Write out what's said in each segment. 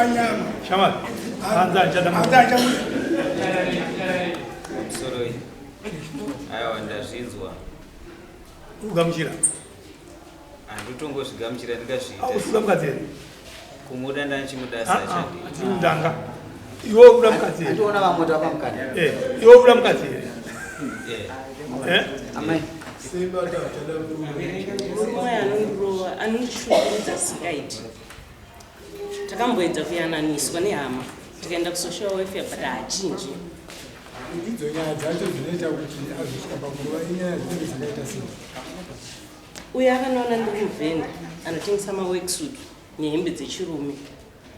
Panyama. Shamwari. Hanzi achada. Hanzi achamuda. Pamusoroi. Aiwa ndazvinzwa. Ugamuchira. Handitongozvigamuchira ndikazviita. Ausuda mukadzi here? Kumuda ndanchimuda Ah, ah, sachandi. Hatiri kutanga. Iwe uda mukadzi here? Andiona vamwe tava mukana. Eh, iwe uda mukadzi here? Eh. Eh? Amai. Simba tachada murume. Murume uyu anondirova, anondishungurudza singaiti. Takamboedza kuyananiswa nehama, tikaenda kusocial welfare but haachinji. Ndidzo nyaya dzacho dzinoita kuti azosvika pakurova inyaya dzinenge dzakaita sei? Uyo akanoona ndiri muvhenda anotengesa maworksuit nehembe dzechirume.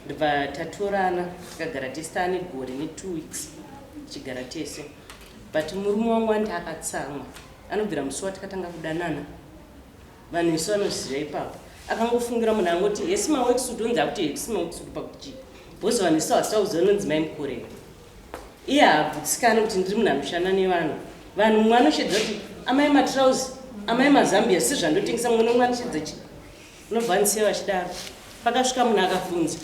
Ndobva tatorana tikagara tese taane gore ne2 weeks tichigara tese. But murume wangu andi akatsamwa. Anobvira musi watakatanga kudanana. Vanhu vese vanoziva ipapo. Akangofungira munhu angoti hesi maworksuit onzi akuti hesi maworksuit pakuti chii. Because vanhu vese havasi vakuziva anonzi mai Mukorera. Iye haagutsikani kuti ndiri munhu anoshanda nevanhu. Vanhu mumwe anoshedza kuti amai matrauzi, amai mazambia sezvandotengesa mumwe nemumwe anoshedza chi. Unobva andisiya vachidaro. Pakasvika munhu akabvunza.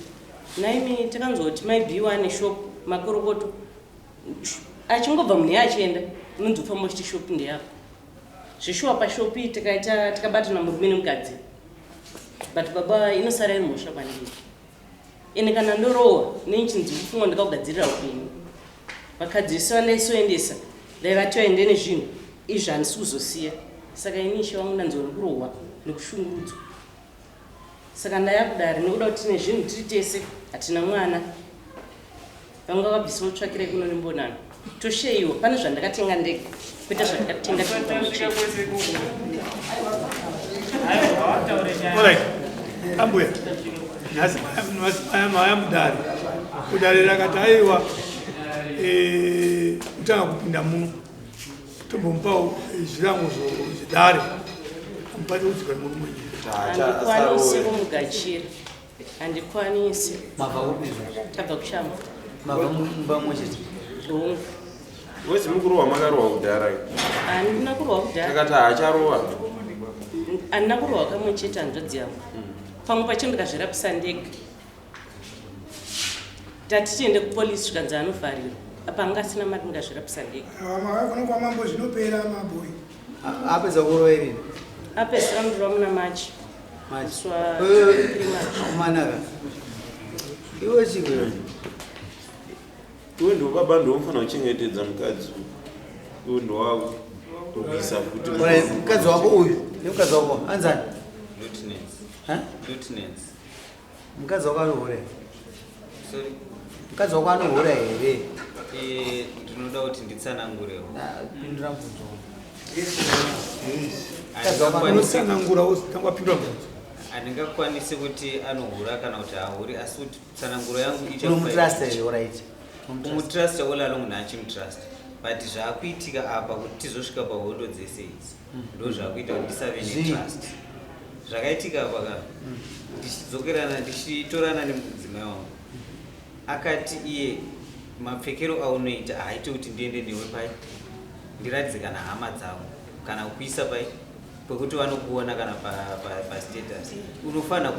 Naimi takanzwa kuti mai Biwa ane shop makorokoto. Achingobva munhu iye achienda unonzi ufamba uchiti shop ndeyako. Zveshuwa pashop iyi tikaita tikabatana murume nemukadzi. But baba inosara iri mhosva kwandiri. Ende kana ndorohwa nenchinzi kufunga ndakakugadzirira upenyu. Vakadzi vese vandaisoendesa ndaivati vaende nezvinhu izvi handisi kuzosiya. Saka ini ishe wangu ndanzwa nekurohwa nekushungurudzwa. Saka ndaya kudare nekuda kuti tine zvinhu tiri tese hatina mwana. Vanga vabvisa votsvakirei kuno nembonano. Tosheiwa pane zvandakatenga ndega kwete zvandakatenga tiri pamwe chete. Alright. Ambuya. Nhasi maya maya mudare. Kudare rakati aiwa eh kutanga kupinda muno. Tombomupawo zvirango zvedare. Amupate kudzoka murume. Handikwanisi kumugachira. Handikwanisi. Mabva kupi izvozvo? Tabva kushamba. Mabva mumba mumwe chete? Hongu. Wezi mukurohwa makarohwa kudhara. Handina kurohwa kudhara. Takati haacharohwa. Handina kurohwa kamwe chete hanzvadzi yangu. Pamwe pacho ndikazvirapisa ndega. Tati tiende kupolisi zvikanzi anovharirwa. Apa anga asina mari ndikazvirapisa ndega. Mauya kwamambo zvinopera mabhoyi. Apedza kurova irini? Apedzisira mundurwa muna March. March. Swa Manaka. Iwe chikwe. Iwe ndiwo baba ndiwo unofanira kuchengetedza mukadzi uyu. Iwe ndiwo wakubvisa futi. Mukadzi wako uyu nemukadzi wako anzani? Lieutenants. Ha? Lieutenants. Mukadzi wako anohura here? Sorry. Mukadzi wako anohura here? Eh, ndinoda kuti nditsanangurewo. Pindura mubvunzo. Unotsanangura wotanga wapindura mubvunzo. Handingakwanisi kuti anohura kana kuti haahuri asi kuti tsananguro yangu Unomutrust here? Alright. Kumutrust all along ndaachimutrust but zvaakuitika apa kuti tizosvika pahondo dzese idzi ndo zvaakuita kuti ndisave netrust. Zvakaitika apa ka ndichidzokerana ndichitorana nemudzimai wangu akati iye mapfekero aunoita haaiti kuti ndiende newe pai ndiratidze kana hama dzangu kana kuisa pai pekuti vanokuona kana pastatus pa, pa unofanira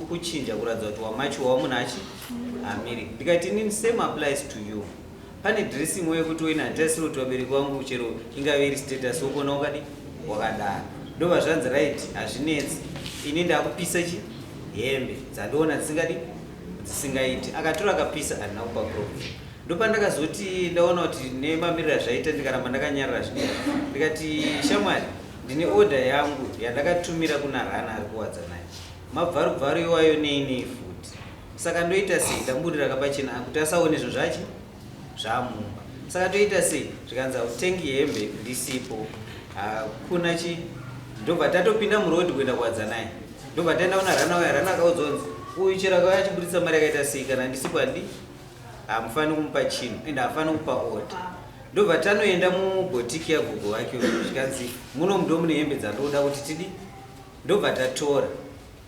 kuchinja kuratidza kuti wamachuwa wamunhu achi amiri. Ndikati inini same applies to you. Pane dressing way yekuti uina handitarisiri kuti vabereki vangu chero ingave iri status wokuona wakadi wakadaro. Ndobva zvanzi right hazvinetsi ini ndakupisa chi hembe dzandiona dzisingadi dzisingaiti. Akatora akapisa handina kupa proof. Ndopandakazoti ndaona kuti nemamiriro azvaita ndikaramba ndakanyarara zvidiki. Ndikati shamwari ndine order yangu yandakatumira kuna Rana ari kuwadza naye. Mabvarubvaru iwayo nei nei futi. Saka ndoita sei ndamburira kapachena kuti asaone zvinhu zvachi zvamumba. Saka toita sei zvikanzi hautengi hembe ndisipo. Hakuna chi ndobva tatopinda muroad kuenda kuwadza naye. Ndobva taenda kuna Rana uya Rana akaudzwa kunzi uyu chero akauya achiburitsa mari yakaita sei kana ndisipo handi hamufaniri kumupa chinhu ende haafaniri kupa order. Ndobva tanoenda mubhotiki yagogo vake uyu zvikanzi muno ndo mune hembe dzandoda kuti tidi ndobva tatora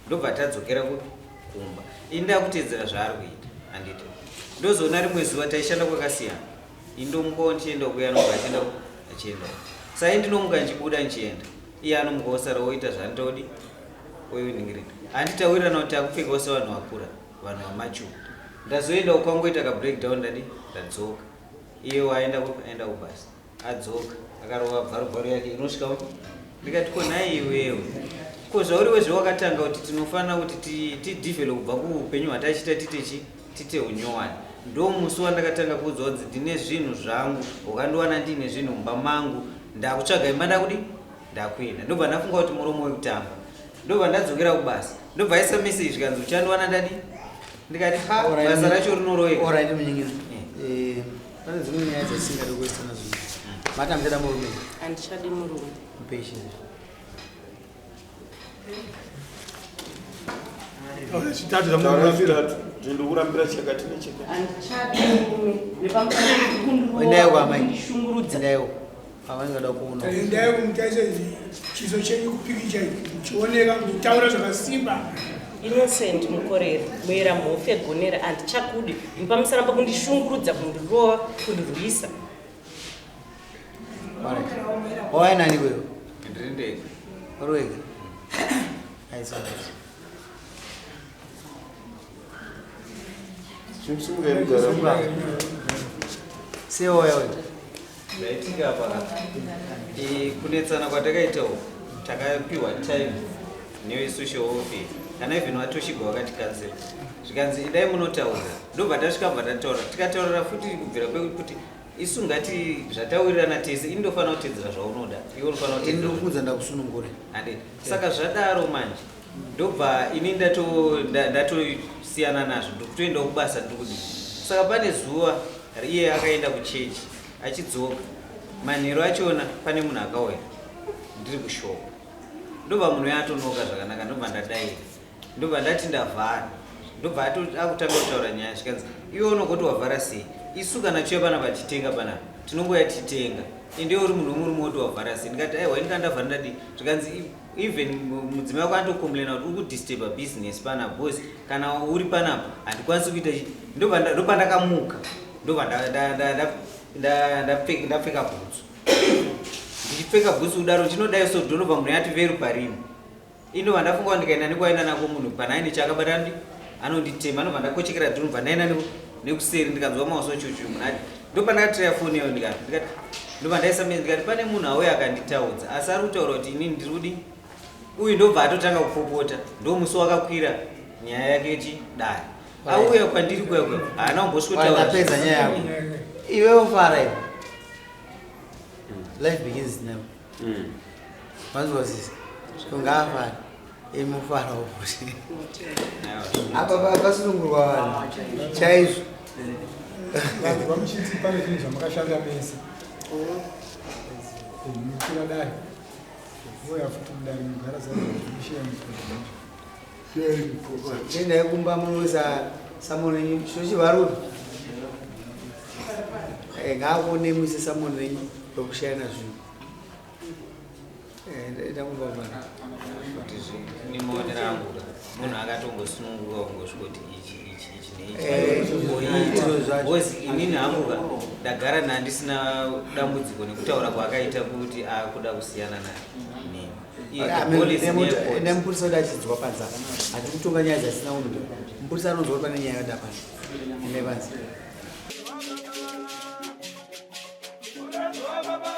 ndobva tadzokera kupi kumba. Ini ndakutedzera zvaari kuita handiti. Ndozoona rimwe zuva taishanda kwakasiyana. Ini ndomukawo ndichienda kuya anobva achienda achienda. Saka ini ndinomuka ndichibuda ndichienda. Iye anomuka osara oita zvaanoita odi oyoningirira. Handiti tawirirana kuti takupfekawo sevanhu vakura vanhu vamachuwa. Ndazoenda kwangoita ka breakdown ndadi ndadzoka. Iye waenda aenda kubasa. Adzoka akarova bvarubvaru yake inosvika ndikati ko nhai iwewe ko zvauriwe zvewakatanga kuti tinofanira kuti tidevelop kubva kuupenyu hwatachiita tite chi tite unyowani. Ndo musi wandakatanga kuudzwa kunzi ndine zvinhu zvangu wakandiwana ndiine zvinhu mumba mangu ndakutsvaga imba ndakudi ndakuenda. Ndobva ndafunga kuti muromo wekutamba. Ndobva ndadzokera kubasa. Ndobva aisa message zvikanzi uchandiwana ndadi ndikati ha basa racho rinoroeka. Alright munyingina. Eh, pane dzimwe nyaya dzasingadi kuisana zvinhu. Mati amuchada murume? Handichadi murume. Patience. Chitatu zvamunorambira. Ndinokurambira chakati nechakati. Handichadi murume. Nepamusoro Endai kwamai. kundishungurudza. Endai. Pavangada kuona. Endai kumutaise chiso chenyu kupikicha muchioneka muchitaura zvakasimba. Innocent Mukorera, muera mhofu yegonera, handichakudi. Nepamusana pekundishungurudza, kundirova, kundirwisa. Alright. Wauya nani iwewe? Ndiri ndega. Uri wega? It's alright. Chimusimuka mugara. Sei wauya wega? Zvaitika apa kunetsana kwatakaita uku takapiwa time nevesocial welfare kana even vatoshigwa vakatikansera zvikanzi idai munotaura ndobva tasvika bva tataura tikataurira futi kubvira kwekuti isu ngati zvatawirirana tese ini ndofanira kutedzera zvaunoda iwe unofanira Ini kutedzera ndikufunza ndakusunungura. Handi. Saka zvadaro manje ndobva ini ndatosiyana nazvo ndikutoendawo kubasa ndikudii. Saka pane zuva iye akaenda kuchechi achidzoka manheru achona pane munhu akauya ndiri kushopa ndobva munhu uya atonoka zvakanaka ndobva ndadaira ndobva ndati ndavhara ndobva akutanga kutaura nyaya zvikanzi iwe unogoti wavhara sei isu kana chiuya panapa tichitenga panapa tinongouya tichitenga ende uri munhu wemurume woti wavhara sei ndikati aiwa ini kana ndavhara ndadii zvikanzi even mudzimai wako anotocomplaina kuti uri kudisturba business panapa because kana uri panapa handikwanisi kuita chi ndobva ndopandakamuka ndobva ndapfeka bhutsu ndichipfeka bhutsu kudaro chinodai so ndonobva munhu yati veru parimi Indobva ndafunga kuti ndikaenda nekwaenda nako munhu pana aine chaakabata ndi anonditema anobva ndakochekera ndinobva ndaenda nekuseri ndikanzwa maoso chuchu munhu ati ndopandakatiraya foni yayo ndikati ndikati ndobva ndaisa message ndikati pane munhu auya akanditaudza asi ari kutaura kuti inini ndiri kudi uyu ndobva atotanga kupopota ndomusi wakakwira nyaya yake yechidare auya kwandiri kuya kuya haana kumbosvikotaura Ndapedza nyaya yako. Iwe ufara iwe. Life begins now. Vanzwa sisi. Ungafara. Imufara ufuti. Apa pasunungurwa vanhu. Chaizvo. Vanhu vamuchiti pane zvinhu zvamakashanda mese. Mukwira dare. Voya futi mudare mugara zvamushiya mukuru. Endai kumba munoisa samoni renyu chinochivarume. Ngaakuone muise samoni renyu rokushayana zvinhu. Enda kumba bana. Kuti nemaonero angu munhu akatongosununguka kungosvika kuti ichi ichi ichi Eh, neichi izvo zvacho. because inini hangu ka ndagara nandisina dambudziko nekutaura kwaakaita kuti akuda kusiyana neni. Iye, the ball is in your court. Nemupurisa kuti achinzwa panze apa hati kutonga nyaya dzasina unhu mupurisa anonzwa kuti pane nyaya yoda panze ine panze. Baba.